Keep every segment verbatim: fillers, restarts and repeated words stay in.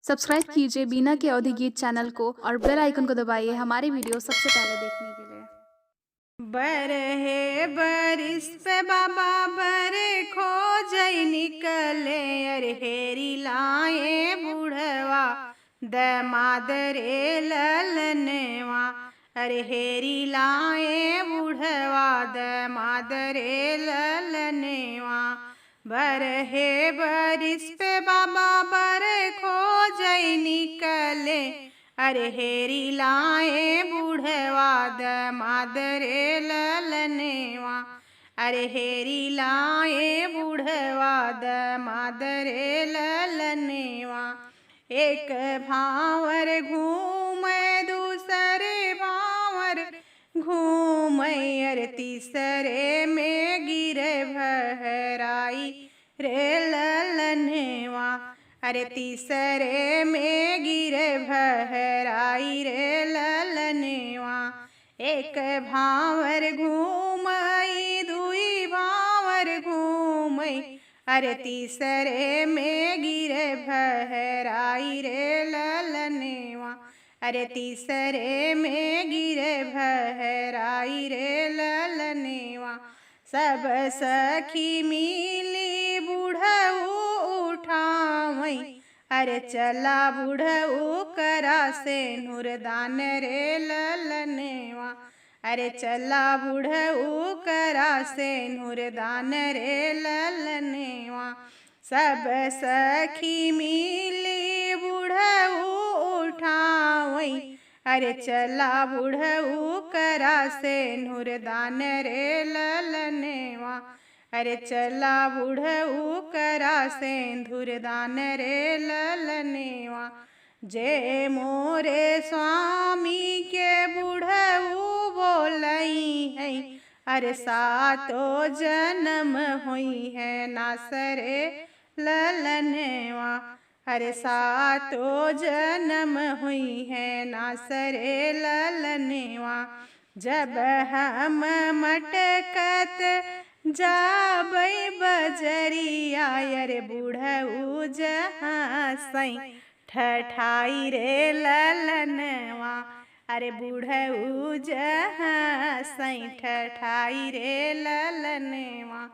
सब्सक्राइब कीजिए बीना के अवधी गीत चैनल को और बेल आइकन को दबाइए हमारी वीडियो सबसे पहले देखने के लिए। बरहे बरिस पे बाबा बरे खोजै निकले, अरे हेरी लाए बुढ़वा दमाद रे ललनवा, अरे हेरी लाए बुढ़वा दमाद रे ललनवा। बरहे बरिस पे बाबा बरे खोजै निकले, अरे हेरी लाए बुढ़वा दमाद रे ललनवा, अरे हेरी लाए बुढ़वा दमाद रे ललनवा। एक भावर घूमे दूसरे भावर घूमे, अरे तीसरे में गिरे भहराई रे ललनवा, अरे तीसरे में गिरे भहराई रे ललनवा। एक भावर घूमई दुई भावर घूमई, अरे तीसरे में गिरे भहराई रे ललनवा, अरे तीसरे में गिरे भहराई रे ललनवा। सब सखी मिली बुढ़ऊ उठावई, अरे चला बुढ़ऊ करा सेनुर दान रे ललनवा, अरे चला बुढ़ऊ करा सेनुर दान रे ललनवा। सब सखी मिली बुढ़ऊ उठावई, अरे चला बुढ़ऊ करा सेनुर दान रे ललनवा, अरे चला बुढ़ऊ करा सेनुर दान रे ललनवा। जे मोरे स्वामी के बुढ़ऊ बोलइहैं, अरे सातो जनम होइहैं नास रे ललनवा, अरे सातो जनम होइहैं नास रे ललनवा। जब हम मटकत जाबै बजरिया, अरे बुढ़ऊ जहाँ सै ठठाई रे ललनवा, अरे बुढ़ऊ जहाँ सै ठठाई रे ललनवा।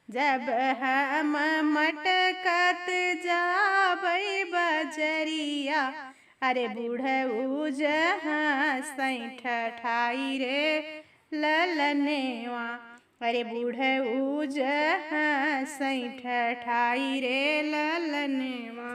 जब हम मटकत जाबै बजरिया, अरे बुढ़ऊ जहाँ सै ठठाई रे ललनवा, अरे बुढ़ऊ जहाँ सै ठठाई रे ललनवा।